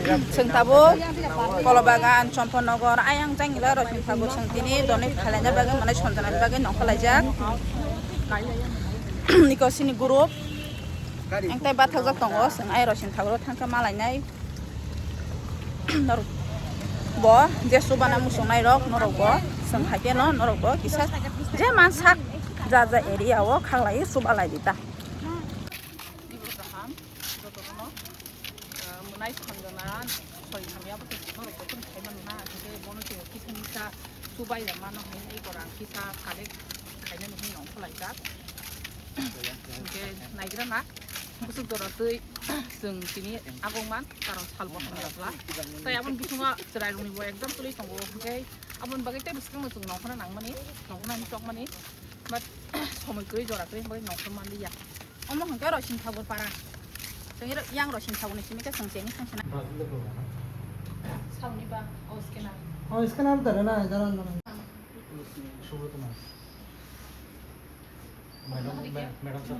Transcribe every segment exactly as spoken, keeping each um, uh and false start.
Chwng tabuk Kolobagan, Chomponnogor, ayang jang ila rok chwng tabuk chwng tini donwi khalaina bagwi, mane sonjana bagwi nongkhor laijak. Iko sini group. Engtai bathajak tongo, chwng ai rok chwng tabuk thangkhe malainai. Norok bo je chubana muchungnai rok, norok bo chwng hai khe no, norok bo kisa je mansak ja ja area o khaklai chuba lai di ta. Jotono, ah, mwnai sanjana soi hamya bo tei norok jotono khai mano na, hwnkhe bono chwng kisa misa chubai ya mano hai, eko rang kisa collect khainani hwnwi nongkhor laijak. Hwnkhe naigra na, bwswk jora twi chwng tini agong man, karon sal bo hamya bla. Tai aboni bisingo chwrairokni bo exam tuli tongo, hwnkhe aboni bagwi tei bwswkno chwng nongkhorna nangmani, nongkhorna hwnwi chokmani, but somoi kwrwi jora kwrwi bagwi nongkhor manliya. Omo hwnkhe Roising Thakur para. Chwng yang Roising Thakur ni simi khe chwng chengwi thang sana. Saloni ba, o scanner. O scanner da na, da na. Madam, madam, sir.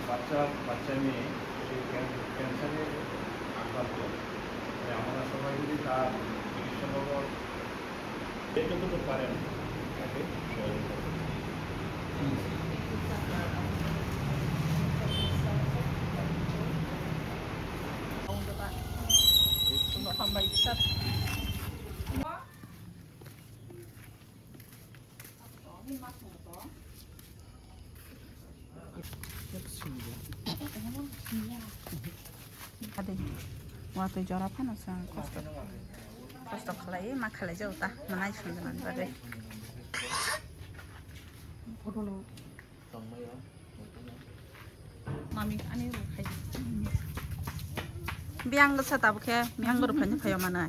বাচ্চা, বাচ্চা মেয়ে এই ক্যান-, ক্যান্সারে আক্রান্ত। তাই আমরা সবাই যদি তার চিকিৎসা বাবদ যতটুকু পারেন তাকে সহযোগিতা করুন। Ade, watwi jora phano chwng kosto, kosto khlai ma khlai jago ta, mwnai swngjwnani bagwi. Mami, ani rok khai di. Biyang sa tabuk khe, biyang rok phani phayo mana.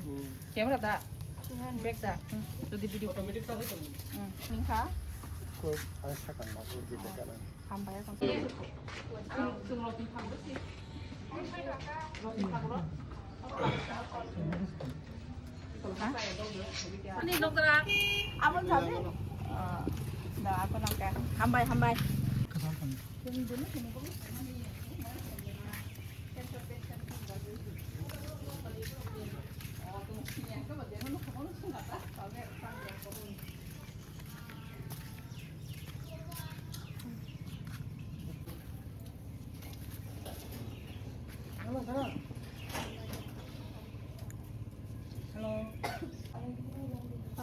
Camera da. Bag da. Jodi video. Automatic ta hoy to. Hmm. Ningkha. Ko, ai sakang ma, ko di ka na. Hambai ko. Ani nokdra. Amo sabi. Ah, da, ako nangka. Hambai, hambai. Hello.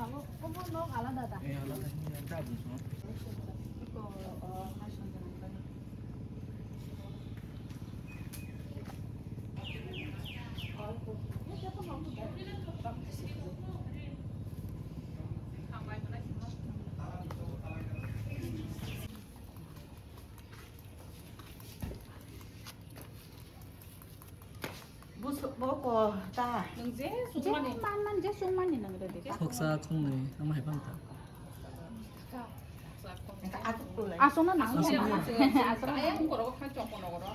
Amo, omo nok alada da? Eh, alada. Iko, eh, hai sanjana. Bus-, bo ko ta. Nwng je sungmani. Je man man je sungmani nwng rw di. Khoksa khongnwi, omo hai phano ta. Aswk na nang. Aswk na. Aswk na. Ayang koro khan chong kono koro.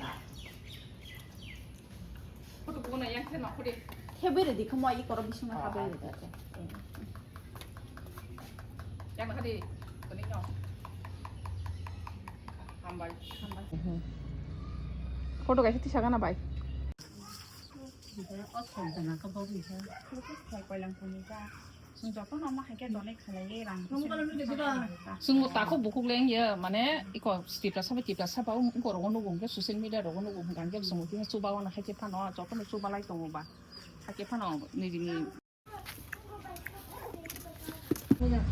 Photo bugo na yang khe nang khode. Khe bere di khamo ai koro bising ma kha bere di. Yang na khade. Kani no. Hambai. Hambai. Photo kaisa tisa gana bai. Chwng bo takhuk bukhuk le wngya, mane iko Tiprasa bai Tiprasa ba wng-, wngkor rogo nugo hwnkhe social media rogo nugo hwnkha hwnkhe chwng tini chuba wano haikhe phano jotono chuba lai tongo ba haikhe phano nijini.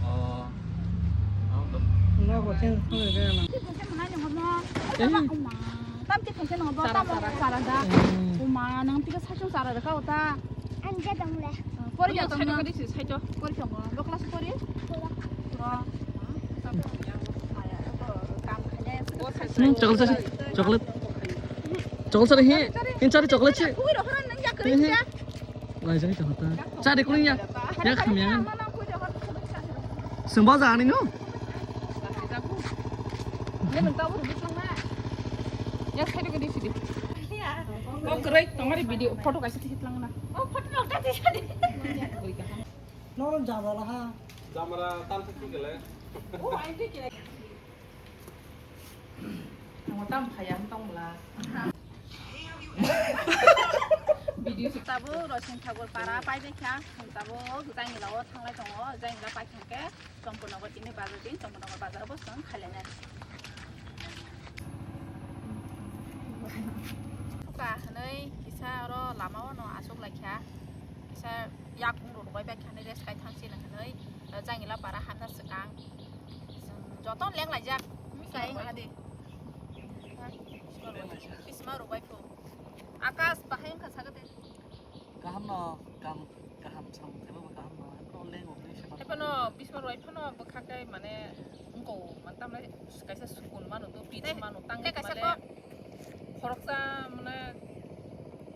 Oh. Tamte phaikhe nang bo tamo chara da. Uma nang tike sachung chara da ka uta. Anja dong le. Pori ya tong. Side kadi si side. Pori tong. Bo class pori? Pura. Pura. Hmm, chocolate sari, chocolate. Chocolate sari he. Hin sari chocolate sari. Kui ro hora nang ya kering ya. Lai jai to hota. Sari kuning ya. Ya kham ya. Mana kui ro hora. Sengba jani no? Nge nung tabo rubu tangna. Ya sari gadi sidi. Kok kerai tongari video photo kaisa tisi tlang na. Oh, photo nokta tisi di. Noro jamara ha. Jamara tam tisi gele. Oh, ai tisi. Ang tam phaya ang tong bla. Video se tabo Rosing Thakur para pai de kha, tabo Jangila o thanglai tongo, Jangila pai thang khe Champurnagar tini bazar din, Champurnagar bazar bo song khailai nai. Ka hanai kisa oro lama o no asuk lai kha, kisa yak ung rok bai bai kha hanai rest kai thang si na hanai, Jangila para handa swkang. Joto leng laijak. Kai hadi. Bisma rok bai phu. Akas bahai wngkha sagate. Kaham no, kaham, kaham samung kaiba bo kaham no. Ano leng wngwi se. Epono bisma rok bai phano bwkha kai mane wngko man tamle kaisa sukun manu to pit manu tang kaisa ko. Khoroksa mane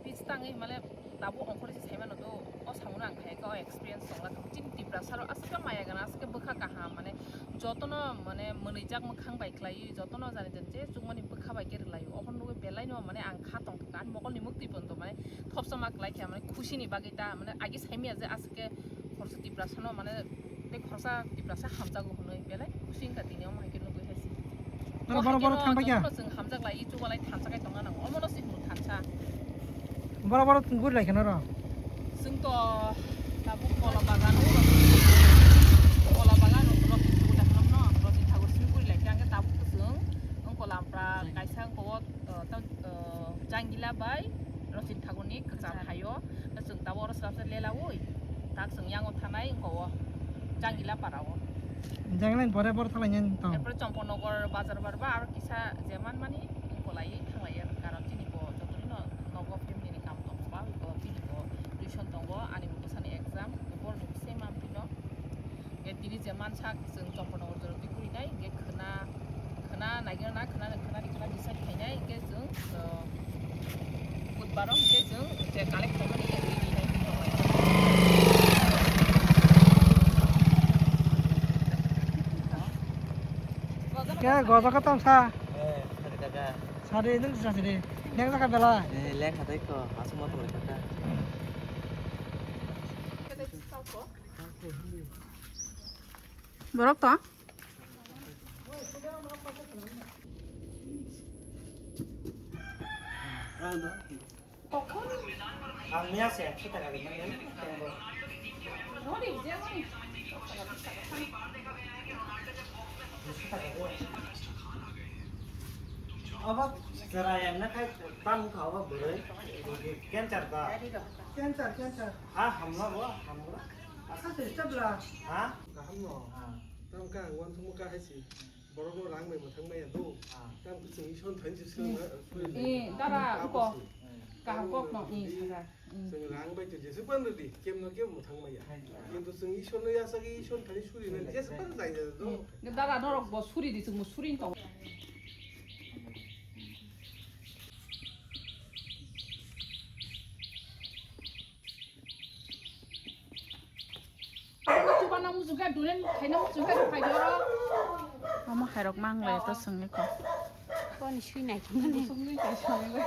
pis tangwi mane tabuk ongkhorwi se saimano do, o samono ang khaika o experience tongla thung. Chini Tiprasa rok aswk khe maya gana, aswk khe bwkha kaham, mane jotono mane mwnwijak mwkhang bai khlaiwi, jotono jani jani je chukmani bwkha bai khe rwlaio. Obono nugwi belai no mane ang kha tong thung kha, ani mokol ni mwktwi pono mane thopsa ma kwlai kha, mane khusi ni bagwi ta, mane agi saimaya je aswk khe khoroksa Tiprasa no mane tei khoroksa Tiprasa hamjago hwnwi belai khusi wngkha tini omo hai khe nugwi hai se. Boro, boro, boro thang paikha. Jotono chwng hamjak lai, chubalai thansa kai tongna nango. Omono se hwnwi thansa. Boro, boro guri lai kheno ro. Chwng to tabuk kola bagan o, kola bagan o, Rosing Thakur da kheno, Rosing Thakur simi guri lai khe, ang khe tabuk to chwng wng kola ampra kaisa wng ko o, uh, ta-, uh, Jangila bai Rosing Thakur ni kwcham hai o. Chwng tabuk oro swrapsa lelaui, tak chwng yango thanai wngko o, Jangila para o. Jangila ni pore boro thanglai nai tong. Erpore Champurnagar bazar barba aro kisa je manmani wngkolai thanglai ya, karon chini bo joto ni no nogo family ni kam tong ba, bo bini bo tuition tongo, ani bo bwsani exam, boroni bwsai mampli no. Tini je mansak chwng Champurnagar jora twi purinai, hingke khwna, khwna naigwna, khwna, khwna, khwna decide khainai, hingke chwng, uh, budbaro hingke chwng je collect khaimani, Ke gojo ka tong sa? Eh, sari taka. Sari nung sa sari. Neng taka bela. Eh, leng khatai ko, asuk ma tong kata. Borok to? Ang miya se ekso taka rinani. Obo chwrai ang na khai tamo kha obo bwrwi. Cancer da? Cancer, cancer. Ha hamna bo, hamna. Asa se stabla. Ha? Kaham no. Ha. Tam ka ang wan thumo ka hai si. Borok no rang bai mwthang maya do. Ah. Tam khe chwng Ishwar thani se swrwng na, swrwng na. Eh, dara, uko. Kaham kok no, eh, saka. Chwng rang bai to jese ban rwdi, kem no kem mwthang maya. Kintu chwng Ishwar no yachagwi Ishwar thani swrwng na, jese ban jai jai do. Eh, dara norok bo suri di, chwng bo suri tong. Chubana muchungkha, dulen khaina muchungkha, phai doro. Omo khairok mang le to songni ko. Koni sui nai. Songni kai songni.